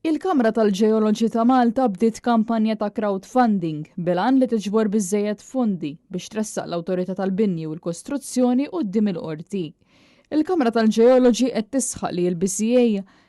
Il-Kamra tal-Ġeoloġi ta' Malta bdiet kampanja ta' crowdfunding bil-għan li tiġbor biżżejjed fondi biex tressaq l-Awtorità tal-Bini u l-Kostruzzjoni quddiem il-Qorti. Il-Kamra tal-Ġeoloġi qed tisħaq li l-BCA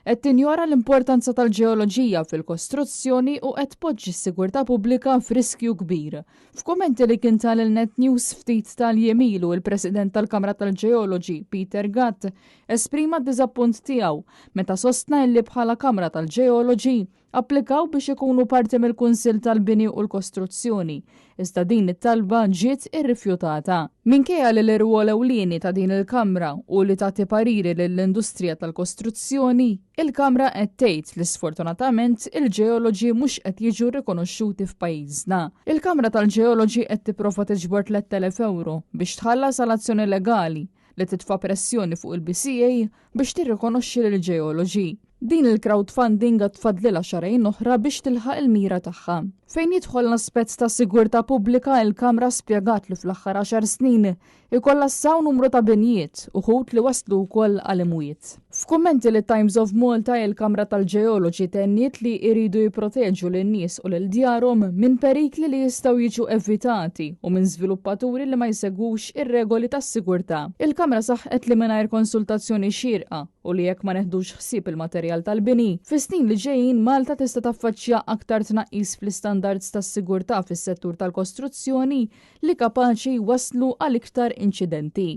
qed tinjora l-importanza tal-ġeoloġija fil-kostruzzjoni u qed tpoġġi s-sigurtà pubblika f'riskju kbir. F'kummenti li kien ta lil Net News ftit tal-jiem ilu, il-President tal-Kamra tal-Ġeoloġi, Peter Gatt, esprima d-diżappunt tiegħu meta sostna illi bħala Kamra tal-Ġeoloġi applikaw biex ikunu parti mill-Kunsill tal-Bini u l-Kostruzzjoni, iżda din it-talba ġiet irrifjutata. Minkejja li l-irwol ewlieni ta' din il-Kamra hu li tagħti pariri lill-industrija tal-kostruzzjoni, il-Kamra qed tgħid li sfortunatament il-ġeoloġi mhux qed jiġu rikonoxxuti f'pajjiżna. Il-Kamra tal-Ġeoloġi qed tipprova tiġbor 3,000 ewro biex tħallas għal azzjoni legali li titfa' pressjoni fuq il-BCA biex tirrikonoxxi lill-ġeoloġi. Din il-crowdfunding għad tfadlilha xahrejn oħra biex tilħaq il-mira tagħha. Fejn jidħol l-aspett ta' sigurtà pubblika, il-Kamra spjegat li fl-aħħar għaxar snin ikkollassaw numru ta' binjiet, uħud li wasslu wkoll għal imwiet. F'kummenti lit-Times of Malta, il-Kamra tal-Ġeoloġi tenniet li jridu jipproteġu lin-nies u lil djarhom minn perikli li jistgħu jiġu evitati u minn żviluppaturi li ma jsegwux ir-regoli tas-sigurtà. Il-Kamra saħqet li mingħajr konsultazzjoni xierqa, u li jekk ma neħdux ħsieb il-materjal tal-bini, fis-snin li ġejjin Malta tista' taffaċċja aktar tnaqqis fl-istandards tas-sigurtà fis-settur tal-kostruzzjoni li kapaċi jwasslu għal iktar inċidenti.